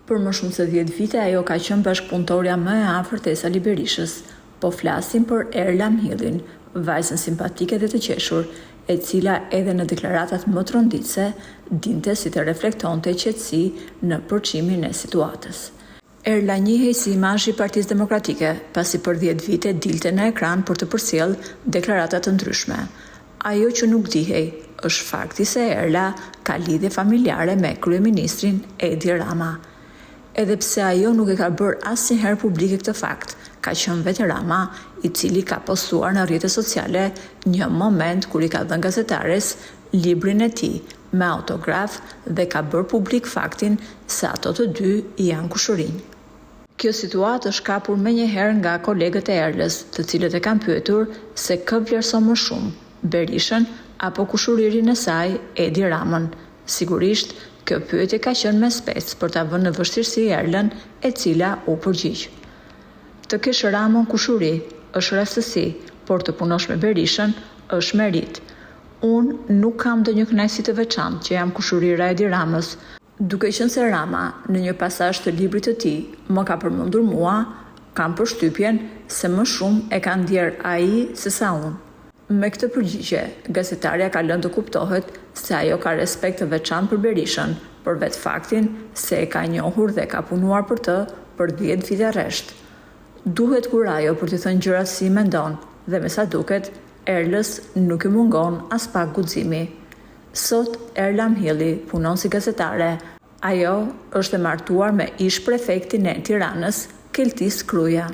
Për më shumë se 10 vite ajo ka qenë bashkëpunëtorja më e afërt e Sali Berishës. Po flasim për Erla Mhillin, vajzën simpatike dhe të qeshur, e cila edhe në deklaratat më tronditëse dinte si të reflektonte qetësi në përçimin e situatës. Erla njihej si imazhi i Partisë Demokratike, pasi për 10 vite dilte në ekran për të përcjellë deklarata të ndryshme. Ajo që nuk dihej është fakti se Erla ka lidhje familjare me kryeministrin Edi Rama. Edhe pse ajo nuk e ka bërë asnjëherë publike këtë fakt, ka qenë vetë Rama, i cili ka postuar në rrjete sociale një moment kur i ka dhënë gazetares librin e tij me autograf dhe ka bërë publik faktin se ato të dy janë kushërinj. Kjo situatë është kapur menjëherë nga kolegët e Erlës, të cilët e kanë pyetur se kë vlerëson më shumë, Berishën apo kushëririn e saj, Edi Ramën. Sigurisht, kjo pyetje ka qenë me spec për ta vënë në vështirësi Erlën, e cila u përgjigj. Të kesh Ramën kushëri është rastësi, por të punosh me Berishën është meritë. Unë nuk kam ndonjë kënaqësi të veçantë që jam kushërira e Edi Ramës, duke qenë se Rama në një pasazh të librit të tij më ka përmendur mua, kam përshtypjen se më shumë e ka ndjerë ai se sa unë. Me këtë përgjigje, gazetarja ka lënë të kuptohet se ajo ka respekt të veçantë për Berishën, për vetë faktin se e ka njohur dhe ka punuar për të për 10 vite rresht. Duhet kurajo për t'i thënë gjërat si i mendon dhe me sa duket, Erlës nuk i mungon aspak guximi. Sot Erla Mhilli punon si gazetare. Ajo është e martuar me ish-prefektin e Tiranës, Keltis Kruja.